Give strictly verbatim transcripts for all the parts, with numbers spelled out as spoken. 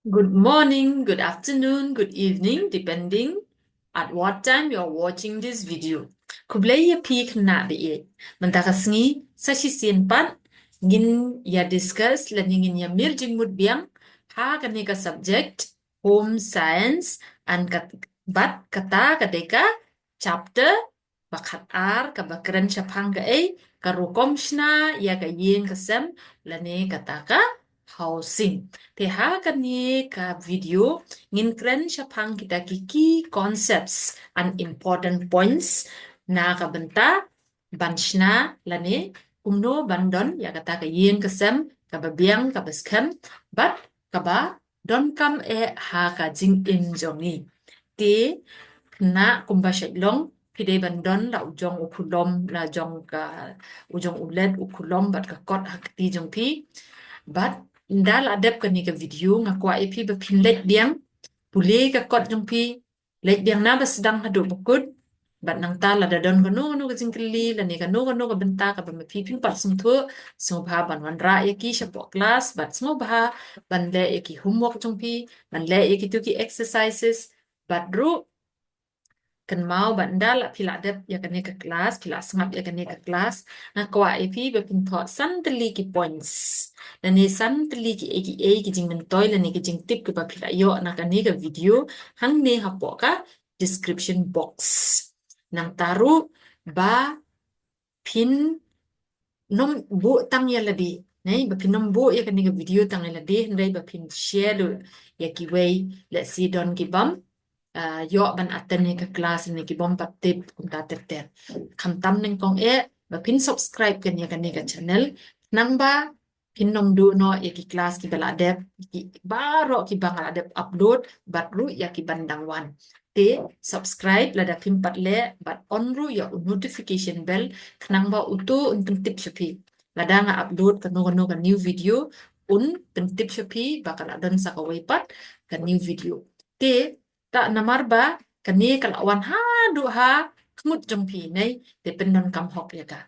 Good morning, good afternoon, good evening, depending at what time you are watching this video. Khublei ïa phi khynnah ba ïeit. Mynta ka sngi sa shisien pat ngin ïa discuss lane ngin ïa mir jingmut biang ha kane ka subject home science and kat, bad kata ka dei ka chapter ba khatar kaba kren shaphang kaei, ka rukom shna ïa ka ïing ka sem lane kata ka housing. Te ha kane ka video ngin kren shaphang kita ki key concepts and important points na ka bynta ban shna lane kumno ban don ïa kata ka ïing ka sem kaba biang kaba skhem bad kaba donkam eh ha ka jingim jong ngi. Te khynnah kumba shait long phi dei ban don la u jong u khulom, la jong ka u jong u let u khulom bad ka kot ha kti jong phi. Bad ynda la dep kane ka video nga kwah ïa phi ba phin leit biang, pule ka kot jong phi, leit biang na ba sdang haduh ba kut. Bad nangta lada don kano kano ka jingkylli lane kano kano ka bynta kaba ma phi phin pat sngewthuh, sngewbha ban wanrah ïa ki shapoh klas bad sngewbha ban leh ïa ki homework jong phi, ban leh ïa kito ki exercises. Bad ruh kynmaw ba ynda la phi la dep ïa kane ka klas, phi la sngap ïa kane ka klas, nga kwah ïa phi ba phin thoh san tylli ki points lane san tylli ki ei ki ei ki jingmyntoi lane ki jingtip kiba phi la ïoh na kane ka video hangne hapoh ka description box. Nangta ruh ba phin nym buh tang ïa lade, ne, ba phin nym buh ïa kane ka video tang ïa lade, hynrei ba phin share lut ïa kiwei, let's say don ki bym, ah, ïoh ban attend ïa ka klas ne ki bym pat tip kumta ter ter. Khamtam nyngkong eh ba phin subscribe kan ïa kane ka channel, nangba phin nym duh noh ïa ki klas kiba la dep, ki baroh kiba nga la dep upload bad ruh ïa ki ban dang wan. Te subscribe lada phim pat leh bad on ruh ïa u notification bell khnang ba uto un pyntip sha phi lada nga upload kano kano ka new video, un pyntip sha phi ba ka la don sa kawei pat ka new video. Te ta namar ba kane ka la wan haduh ha khmut jong phi, ne, te pyndonkam hok ïa ka.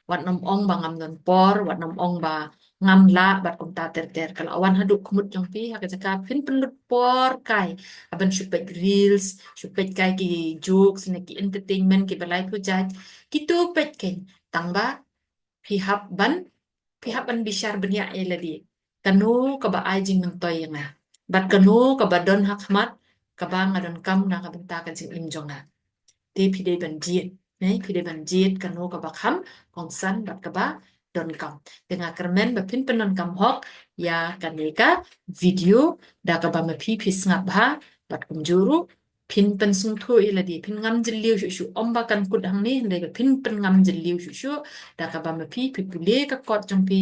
Wat nym ong ba ngam don por, wat nym ong ba ngam lah bad kumta ter ter. Ka la wan haduh khmut jong phi, ha ka jaka phin pynlut por kai ha ban shu peit reels, shu peit kai ki jokes ne ki entertainment kiba lai phew jait. Kito peit kein, tang ba phi hap ban, phi hap ban bishar bniah ïa lade. Kano kaba ai jingmyntoi ïa nga bad kano kaba don ha khmat kaba nga donkam na ka bynta ka jingim jong nga. Te phi dei ban jied, ne, phi dei ban jied kano kaba kham kongsan bad kaba donkam. Te nga kyrmen ba phin pyndonkam hok ïa kane ka video da kaba ma phi phi sngap bha bad kumjuh ruh phin pynsngewthuh ïa lade, phin ngam jylliew shuh shuh, ym ba kan kut hangne hynrei ba phin pynngam jylliew shuh shuh da kaba ma phi phi pule ka kot jong phi,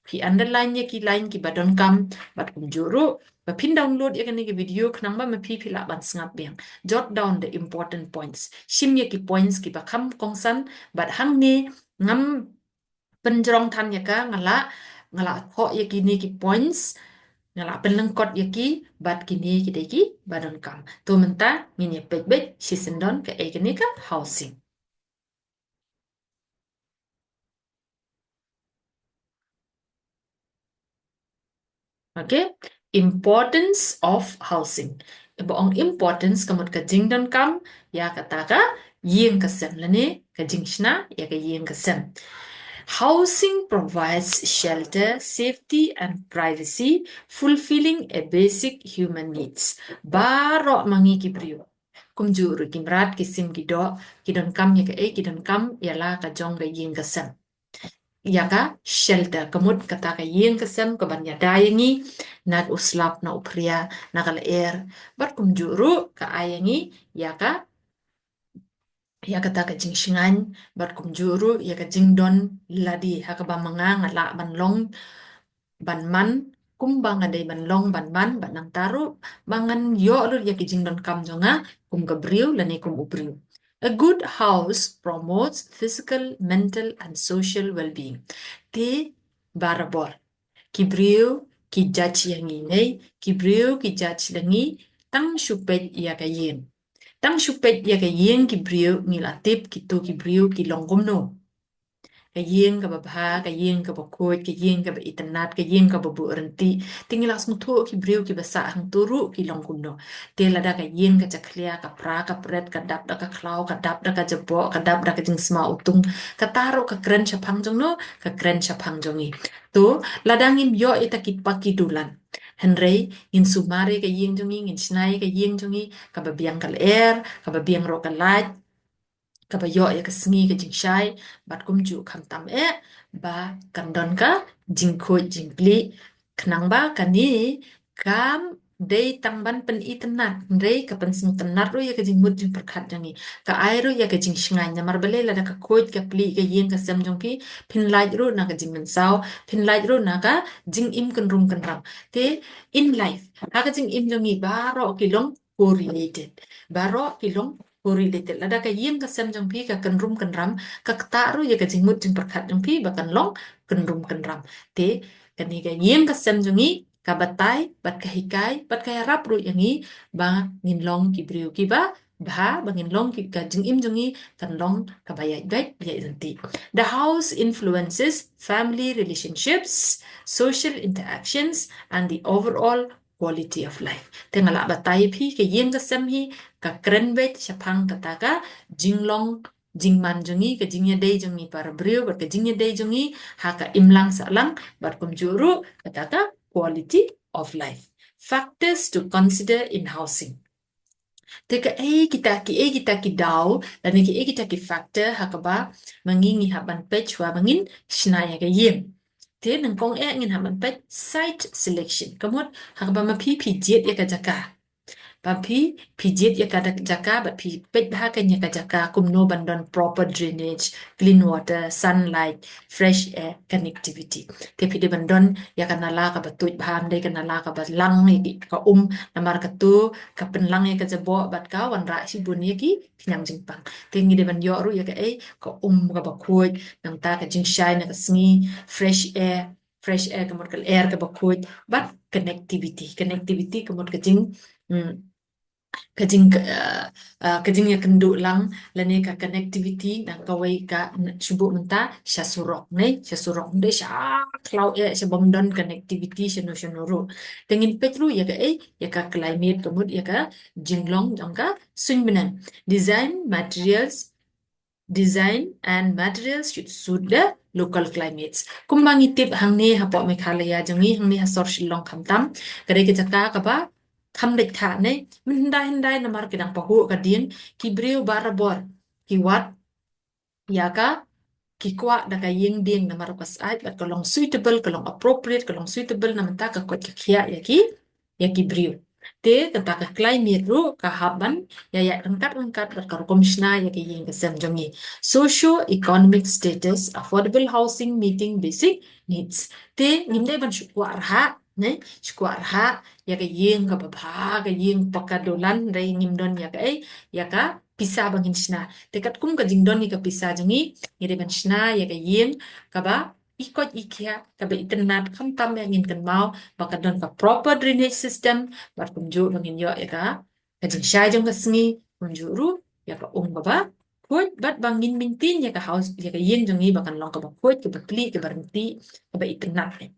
phi underline ïa ki line kiba donkam bad kumjuh ruh ba phin download ïa kane ka video khnang ba ma phi phi lah ban sngap biang. Jot down the important points. Shim ïa ki points kiba kham kongsan bad hangne ngam pynjrong than ïa ka, nga la, nga la thoh ïa kine ki points, nga la pynlyngkot ïa ki bad kine ki dei kiba donkam. To mynta ngin ïa peit beit shisyndon kaei kane ka housing. Okay, importance of housing. Ba ong importance ka mut ka jingdonkam ïa kata ka ïing ka sem lane ka jingshna ïa ka ïing ka sem. Housing provides shelter, safety and privacy, fulfilling a basic human needs. Baroh ma ngi ki briew, kumjuh ruh ki mrad ki sim ki doh, ki donkam ïa kaei, ki donkam ïa la ka jong ka ïing ka sem. Ïa ka shelter ka mut kata ka ïing ka sem ka ban ïada ïa ngi na u slap, na u phria, na ka lyer. Bad kumjuh ruh ka ai ïa ngi ïa ka, ïa kata ka jingshngaiñ bad kumjuh ruh ïa ka jingdon lade ha kaba ma nga nga lah ban long ban man kumba nga dei ban long ban man bad nangta ruh ba ngan ïoh lut ïa ki jingdonkam jong nga kum ka briew lane kum u briew. A good house promotes physical, mental and social well-being. Te barabor ki briew ki judge ïa ngi, ne, ki briew ki judge ïa ngi tang shu peit ïa ka ïing. Tang shu peit ïa ka ïing ki briew ngi la tip kito ki briew ki long kumno. ka ïing kaba bha, ka ïing kaba khuid, ka ïing kaba itynnad, ka ïing kaba buh rynti. Te ngi la sngewthuh ki briew kiba sah hangto ruh ki long kumno. Te lada ka ïing ka jakhlia, ka pra, ka pret, ka dap da ka khlaw, ka dap da ka jaboh, ka dap da ka jingsma utung, kata ruh ka kren shaphang jong no, ka kren shaphang jong ngi. To, lada ngim ïoh ïa kita ki paki dulan, hynrei ngin sumar ïa ka ïing jong ngi, ngin shna ïa ka ïing jong ngi kaba biang ka lyer, kaba biang ruh ka light, kaba ïoh ïa ka sngi ka jingshai, bad kumjuh khamtam eh ba kan don ka jingkhuid jingplieh. Khnang ba kane kam dei tang ban pynitynnad, hynrei ka pynsngewtynnad ruh ïa ka jingmut jingpyrkhat jong ngi, ka ai ruh ïa ka jingshngaiñ. Namar balei? Lada ka khuid ka plieh ka ïing ka sem jong phi, phin lait ruh na ka jingmynsaw, phin lait ruh na ka jingim kynrum kynram. Te in life, ha ka jingim jong ngi baroh ki long correlated. Baroh ki long correlated. Lada ka ïing ka sem jong phi ka kynrum kynram, ka ktah ruh ïa ka jingmut jingpyrkhat jong phi ba kan long kynrum kynram. Te kane ka ïing ka sem jong ngi ka batai bad ka hikai bad ka ïarap ruh ïa ngi ba ngin long ki briew kiba bha, ba ngin long ki, ka jingim jong ngi kan long kaba ïaid beit ïaid lynti. The house influences family relationships, social interactions, and the overall quality of life. Te nga la batai ïa phi, ka ïing ka sem hi ka kren beit shaphang kata ka jinglong jingman jong ngi, ka jingïadei jong ngi para briew bad ka jingïadei jong ngi ha ka imlang sahlang, bad kumjuh ruh kata ka quality of life. Factors to consider in housing. Te kaei kita, kiei kita ki daw lane kiei kita ki factor ha kaba ma ngi ngi hap ban peit shuwa ba ngin shna ïa ka ïing. Te nyngkong eh ngin hap ban peit site selection. Ka mut ha kaba ma phi phi jied ïa ka jaka, ba phi phi jied ïa ka dak-, jaka, bad phi peit bha ka ïa ka jaka kumno ban don proper drainage, clean water, sunlight, fresh air, connectivity. Te phi dei ban don ïa ka nala kaba tuid bha, ym dei ka nala kaba lang ïa ki, ka um, namar kato ka pynlang ïa ka jaboh bad ka wanrah shibun ïa ki khñiang jingpang. Te ngi dei ban ïoh ruh ïa kaei, ka um kaba khuid, nangta ka jingshai na ka sngi, fresh air, fresh air ka mut ka air kaba khuid, bad connectivity. Connectivity ka mut ka jing, mm, ka jing, uh, uh, ka jingïakynduh lang lane ka connectivity na kawei ka n-, shu buh mynta sha surok, ne, sha surok, ym dei sha khlaw eh, sha bym don connectivity shano shano ruh. Te ngin peit ruh ïa kaei, ïa ka climate ka mut ïa ka jinglong jong ka suiñ bneng. Design materials, design and materials should suit the local climates. Kumba ngi tip hangne hapoh Meghalaya jong ngi, hangne ha sor Shillong khamtam, ka dei ka jaka kaba kham dei kha ne, mynhyndai hyndai namar ki dang pahuh ka dien, ki briew barabor ki wad ïa ka, ki kwah da ka ïing dieng namar ka syaid bad ka long suitable, ka long appropriate, ka long suitable, na mynta ka koit ka khiah ïa ki, ïa ki briew. Te kata ka climate ruh ka hap ban ïa ïa ryngkat ryngkat bad ka rukom shna ïa ka ïing ka sem jong ngi. Socio economic status, affordable housing meeting basic needs. Te ngim dei ban shu kwah rhah, ne, shu kwah rhah ïa ka ïing kaba bha, ka ïing paka dolan, hynrei ngim don ïa kaei, ïa ka pisa ba ngin shna. Te katkum ka jingdon ïa ka pisa jong ngi, ngi dei ban shna ïa ka ïing kaba i koit i khiah, kaba itynnad, khamtam eh ngin kynmaw ba ka don ka proper drainage system, bad kumjuh ba ngin ïoh ïa ka, ka jingshai jong ka sngi, kumjuh ruh ïa ka um kaba khuid, bad ba ngin maintain ïa ka house, ïa ka ïing jong ngi ba kan long kaba khuid, kaba plieh, kaba rynti, kaba itynnad.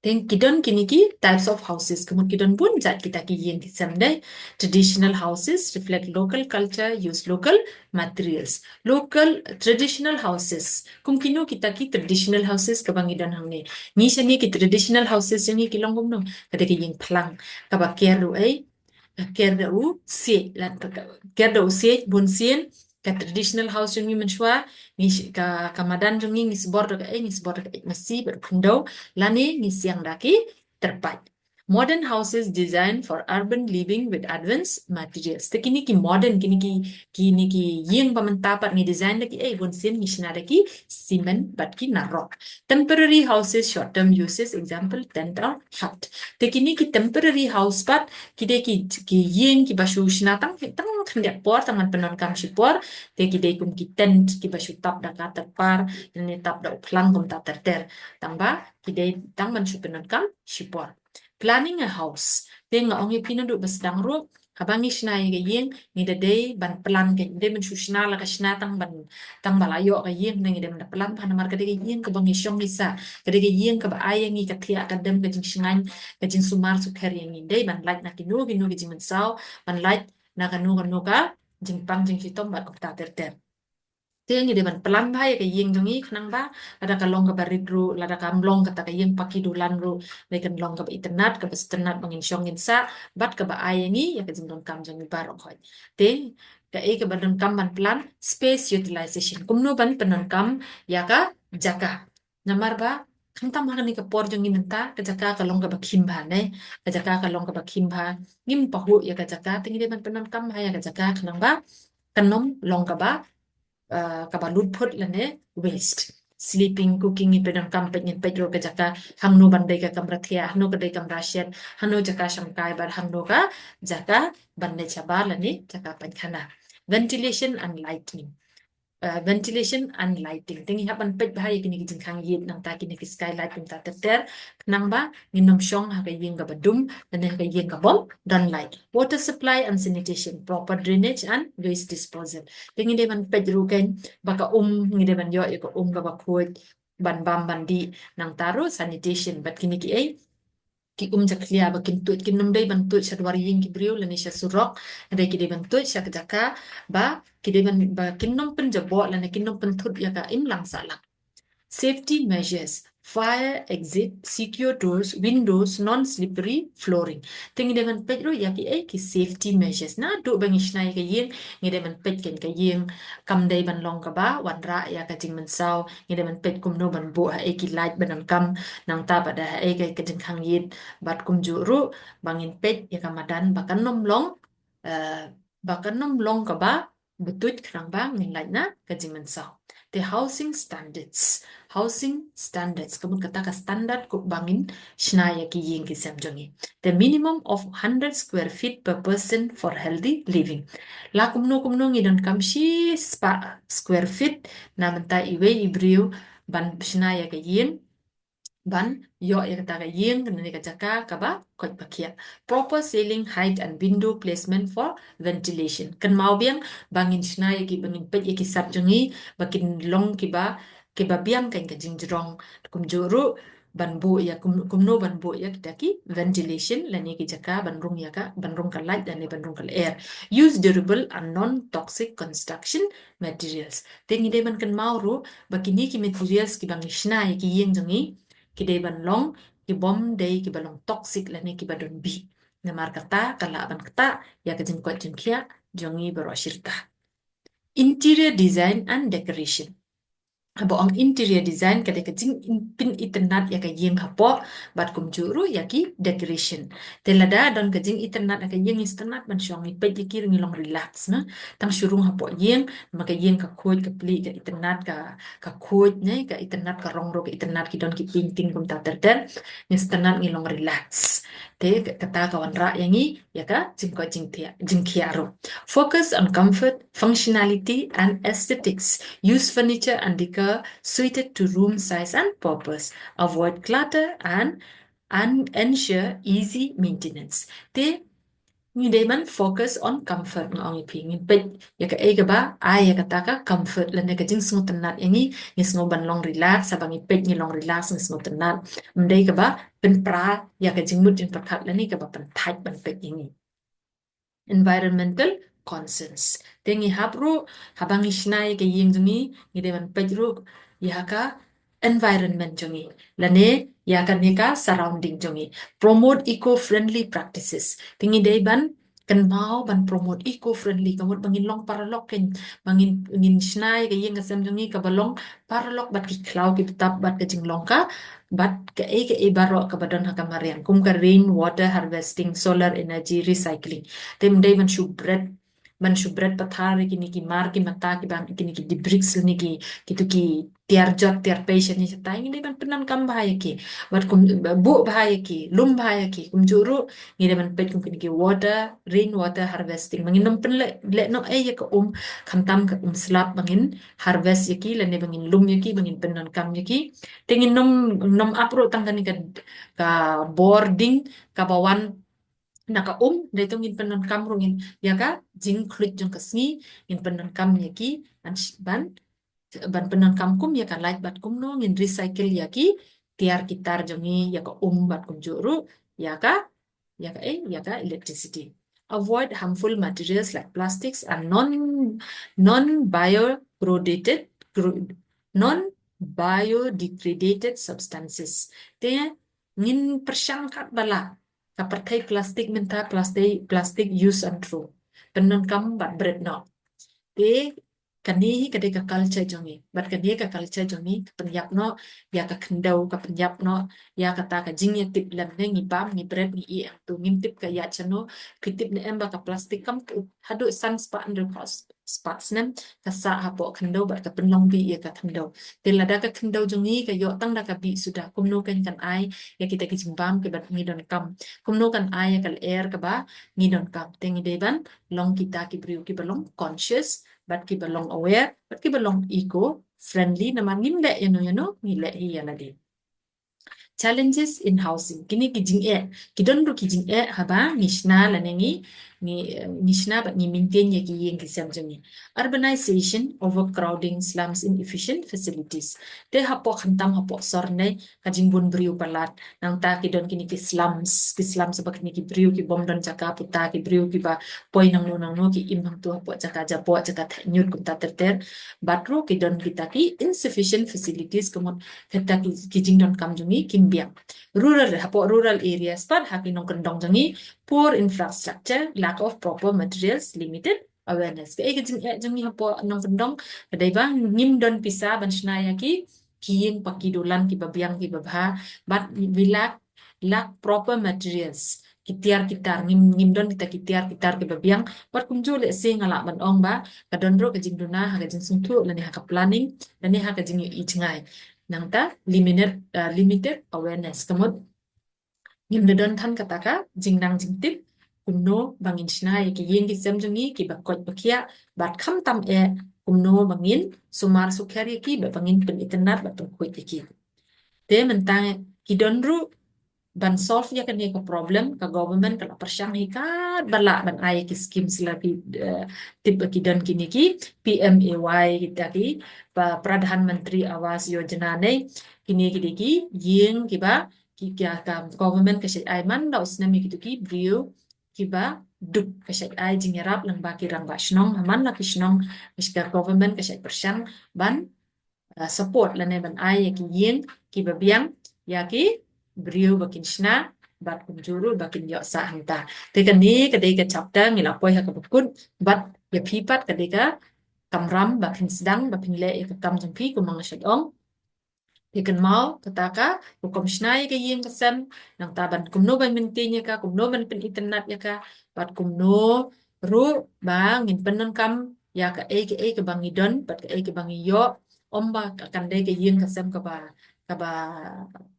Te ki don kine ki types of houses, ka mut ki don bun jait kita ki ïing ki sem dei. Traditional houses reflect local culture, use local materials. Local traditional houses. Kum kino kita ki traditional houses kaba ngi don hangne? Ngi shane ki traditional houses jong ngi ki long kumno? Ka dei ka ïing phlang kaba ker ruh ei, ker da u siej, la, ker da u siej, bun sien, ka traditional house jong ngi mynshuwa, ngi sh-, ka, ka madan jong ngi, ngi sbor da kaei, ngi sbor da ka eit masi bad u khyndew, lane ngi siang da ki tyrpait. Modern houses designed for urban living with advanced materials. Te kine ki modern, kine ki, kine ki ïing ba mynta pat ngi design da kiei, bun sien ngi shna da ki cement bad ki narok. Temporary houses, short term uses, example, tent or hut. Te kine ki temporary house pat, ki dei ki, ki ïing kiba shu shna tang, tang khyndiat por, tang ban pyndonkam shipor. Te ki dei kum ki tent kiba shu tap da ka tyrpar, ne tap da u phlang kumta ter ter. Tang ba ki dei tang ban shu pyndonkam shipor. Planning a house. Te nga ong ïa phi naduh ba sdang ruh, Haba ngi shna ïa ka ïing, ngi da dei ban plan, ka dei ban shu shna la ka shna tang ban, tang ba la ïoh ka ïing, ngi da dei ban plan bha namar ka dei ka ïing kaba ngi shong ngi sah, ka dei ka ïing kaba ai ïa ngi ka thiah ka dem, ka jingshngaiñ, ka jingsumar sukher ïa ngi. Dei ban lait na kino kino ki jingmynsaw, ban lait na kano kano ka jingpang jingshitom bad kumta ter ter. Te ngi dei ban plan bha ïa ka ïing jong ngi khnang ba lada ka long kaba rit ruh, lada kam long kata ka ïing paki dulan ruh, dei kan long kaba itynnat, kaba sngewtynnat ba ngin shong ngin sah, bad kaba ai ïa ngi ïa ka jingdonkam jong ngi baroh khoit. Te kaei kaba donkam ban plan, space utilization. Kumno ban pyndonkam ïa ka jaka. Namar ba khamtam ha kane ka por jong ngi mynta, ka jaka ka long kaba khim bha ne, ka jaka ka long kaba khim bha. Ngim pahuh ïa ka jaka, te ngi dei ban pyndonkam bha ïa ka jaka khnang ba kan ym long kaba uh, kaba lut phut lane waste. Sleeping, cooking, ngin pyndonkam peit, ngin peit ruh ka jaka hangno ban dei ka kamra thiah, hangno ka dei kamra shet, hangno jaka shongkai bad hangno ka jaka ban leit shabar lane jaka painkhana. Ventilation and lighting. Uh, ventilation and lighting. Te ngi hap ban peit bha ïa kine ki jingkhang ïit, nangta kine ki skylight, kumta ter ter, khnang ba ngin ym shong ha ka ïing kaba dum lane ha ka ïing kabym don light. Water supply and sanitation, proper drainage and waste disposal. Te ngi dei ban peit ruh kan ba ka um, ngi dei ban ïoh ïa ka um kaba khuid ban bam ban dih, nangta ruh sanitation bad kine kiei ki um jakhlia ba kin tuid, kin ym dei ban tuid sha dwar ïing ki briew lane sha surok, hynrei ki dei ban tuid sha ka jaka ba ki dei ban, ba kin ym pynjaboh lane kin ym pynthut ïa ka imlang sahlang. Safety measures, fire exit, secure doors, windows, non-slippery flooring. Te ngi dei ban peit ruh ïa kiei ki safety measures. Naduh ba ngi shna ïa ka ïing, ngi dei ban peit kan ka ïing kam dei ban long kaba wanrah ïa ka jingmynsaw, ngi dei ban peit kumno ban buh haei ki light ba donkam, nangta bad haei ka, ka jingkhang ïit, bad kumjuh ruh ba ngin peit ïa ka madan ba kan ym long, eh, ba kan ym long kaba btuid khnang ba ngin lait na ka jingmynsaw. Te housing standards. Housing standards, ka mut kata ka standard kumba ngin shna ïa ki ïing ki sem jong ngi. The minimum of hundred square feet per person for healthy living. La kumno kumno ngi donkam shispah square feet na bynta iwei i briew ban shna ïa ka ïing, ban ïoh ïa kata ka ïing lane ka jaka kaba koit ba khiah. Proper ceiling height and window placement for ventilation. Kynmaw biang ba ngin shna ïa ki, ba ngin peit ïa ki sap jong ngi ba kin long kiba, kiba biang kan ka jingjrong. Kumjuh ruh ban buh ïa kum, kumno ban buh ïa kita ki ventilation lane ki jaka ban rung ïa ka, ban rung ka light lane ban rung ka lyer. Use durable and non-toxic construction materials. Te ngi dei ban kynmaw ruh ba kine ki materials kiba ngi shna ïa ki ïing jong ngi ki dei ban long kibym dei kiba long toxic lane kiba don bih. Namar kata ka lah ban ktah ïa ka jingkoit jingkhiah jong ngi baroh shirta. Interior design and decoration. Haba ong interior design ka dei ka jingpynitynnat ïa ka ïing hapoh bad kumjuh ruh ïa ki decoration. Te lada don ka jingitynnat ïa ka ïing, ngi sngewtynnat ban shong, ngi peit ïa ki ruh ngi long relax, na. Tang shu rung hapoh ïing, ma ka ïing ka khuid ka plie, ka itynnat, ka, ka khuid ne, ka itynnat, ka rong ruh ka itynnat, ki don ki painting kumta ter ter, ngi sngewtynnat ngi long relax. Te kata ka wanrah ïa ngi ïa ka jingkoit jingkhiah, jingkhiah ruh. Focus on comfort, functionality and aesthetics. Use furniture and decor suited to room size and purpose. Avoid clutter and, and ensure easy maintenance. Te ngi dei ban focus on comfort, nga ong ïa phi, ngin peit ïa kaei kaba ai ïa kata ka comfort lane ka jingsngewtynnat ïa ngi, ngi sngew ban long relax, haba ngi peit ngi long relax, ngi sngewtynnat. Ym dei kaba pynpra ïa ka jingmut jingpyrkhat lane kaba pynthait ban peit ïa ngi. Environmental concerns. Te ngi hap ruh, haba ngi shna ïa ka ïing jong ngi, ngi dei ban peit ruh ïa ka environment jong ngi lane ïa kane ka surrounding jong ngi. Promote eco-friendly practices. Te ngi dei ban kynmaw ban promote eco-friendly, ka mut ba ngin long paralok, kan, ba ngin, ngin shna ïa ka ïing ka sem jong ngi kaba long paralok bad ki khlaw ki btap bad ka jinglong ka, bad kaei kaei baroh kaba don ha ka mariang, kum ka rain water harvesting, solar energy, recycling. Te ym dei ban shu bret, ban shu bret pathar ïa kine ki mar ki mata, ki bang, kine ki debris lane ki, kito ki tiar jot tiar pei shane shatai, ngi dei ban pyndonkam bha ïa ki. Bad kum, buh bha ïa ki, lum bha ïa ki, kumjuh ruh ngi dei ban peit kum kine ki water, rain water harvesting. Ba ngin ym pynleh, leh noh ei ïa ka um, khamtam ka um slap, ba ngin harvest ïa ki lane ba ngin lum ïa ki, ba ngin pyndonkam ïa ki. Te ngin ym, ym ap ruh tang kane ka, ka bor ding kaba wan na ka um, dei to ngin pyndonkam ruh ngin ïa ka jingkhluit jong ka sngi, ngin pyndonkam ïa ki, ban ban pyndonkam kum ïa ka light bad kumno ngin recycle ïa ki tiar ki tar jong ngi, ïa ka um bad kumjuh ruh ïa ka, ïa ka eh ïa ka electricity. Avoid harmful materials like plastics and non non biodegradated non biodegradated substances. Te ngin pyrshang katba lah ka pyrthei plastik mynta, plastik plastik use and throw, pyndonkam bad bret noh. Te kane hi ka dei ka culture jong ngi, bad kane ka culture jong ngi ka pynïap noh ïa ka khyndew, ka pynïap noh ïa kata ka jingïatip lem ne ngi bam ngi bret ngi ïeh hangtu, ngim tip ka ïaid shano. Phi tip ne em ba ka plastik kam haduh san spah hynriew spah snem ka sah hapoh khyndew bad ka pynlong bih ïa ka khyndew. Te lada ka khyndew jong ngi ka ïoh tang da ka bih suda, kumno kan kan ai ïa kita ki jingbam kiba ngi donkam? Kumno kan ai ïa ka lyer kaba ngi donkam? Te ngi dei ban long kita ki briew kiba long conscious bad kiba long aware bad kiba long eco friendly, namar ngim leh ïano ïano, ngi leh hi ïa lade. Challenges in housing. Kine ki jingeh, ki don ruh ki jingeh haba ngi shna lane ngi ngi ngi shna bad ngi maintain ïa ki ïing ki sem jong ngi. Urbanization, overcrowding, slums, inefficient facilities. Te hapoh khamtam hapoh sor ne ka jingbun briew palat. Nangta ki don kine ki slums, ki slums ba kine ki briew ki bym don jaka puta, ki briew kiba poi nangno nangno ki im hangtu hapoh jaka japoh, jaka theh ñiut kumta ter ter. Bad ruh ki don kita ki insufficient facilities, ka mut kita ki, ki jingdonkam jong ngi kim biang. Rural, hapoh rural areas pat ha ki nongkyndong jong ngi, poor infrastructure, lack of proper materials, limited awareness. Kaei ka jingeh jong ngi hapoh nongkyndong? Ka dei ba ngim don pisa ban shna ïa ki ki ïing paki dulan kiba biang kiba bha, bad we lack lack proper materials. Ki tiar ki tar, ngim ngim don kita ki tiar ki tar kiba biang. Bad kumjuh lehse nga lah ban ong ba ka don ruh ka jingduna ha ka jingsngewthuh lane ha ka planning lane ha ka jingïohi jngai. Nangta limited, uh, limited awareness. Ka mut ngim da don than kata ka jingnang jingtip kumno ba ngin shna ïa ki ïing ki sem jong ngi kiba koit ba khiah, bad khamtam eh kumno ba ngin sumar sukher ïa ki, ba ngin pynitynnad bad pynkhuid ïa ki. Te mynta ki don ruh ban solve ïa kane ka problem, ka government ka la pyrshang hi katba lah ban ai ïa ki schemes, la ki, eh, tip ba ki don kine ki P M A Y, kita ki Pradhan Mantri Awas Yojana ne, kine ki dei ki ïing kiba ki, ka government ka shait ai man la u snem ïa kitu ki briew kiba duk, ka shait ai jingïarap lyngba ki rangbah shnong ha man la ki shnong, ka government ka shait pyrshang ban, uh, support lane ban ai ïa ki ïing kiba biang ïa ki briew ba kin shna bad kumjuh ruh ba kin ïoh sah hangta. Te kane ka dei ka chapter ngi la poi ha kaba kut, bad ïa phi pat ka dei ka kamram ba phin sdang ba phin leh ïa ka kam jong phi, kumba nga shait ong. Phi kynmaw kata ka rukom shna ïa ka ïing ka sem, nangta ban kumno ban maintain ïa ka, kumno ban pynitynnad ïa ka, bad kumno ruh ba ngin pyndonkam ïa kaei kaei kaba ngi don bad kaei kaba ngi ïoh. Ym ba kan dei ka ïing ka sem kaba, kaba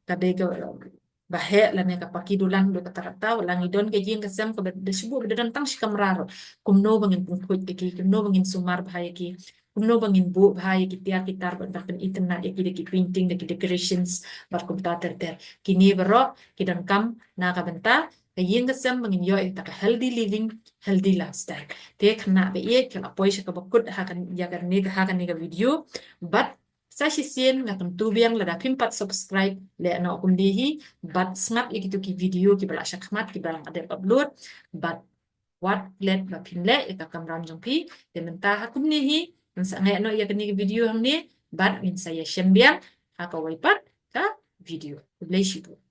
ka dei kaba heh lane ka paki dulan, dei kata kata, la ngi don ka ïing ka sem kaba da shu buh ba da don tang shi kamra ruh, kumno ba ngin pynkhuid ïa ki, kumno ba ngin sumar bha ïa ki, kumno ba ngin buh bha ïa ki tiar ki tar ban pynitynnad ïa ki da ki painting, da ki decorations bad kumta ter ter. Kine baroh ki donkam na ka bynta ka ïing ka sem ba ngin ïoh ïa ka healthy living, healthy lifestyle. Te khynnah ba ïeit, ka la poi sha kaba kut ha kane, ïa kane, ha kane ka video. Bad sa shisien nga kyntu biang, lada phim pat subscribe, leh noh kumne hi, bad sngap ïa kitu ki video kiba la shah khmat, kiba la dep upload, bad wat klet ba phin leh ïa ka kamram jong phi. Te mynta ha kumne hi, ngin sa ngeh noh ïa kane ka video hangne, bad ngin sa ïashem biang ha kawei pat ka video. Khublei shibun.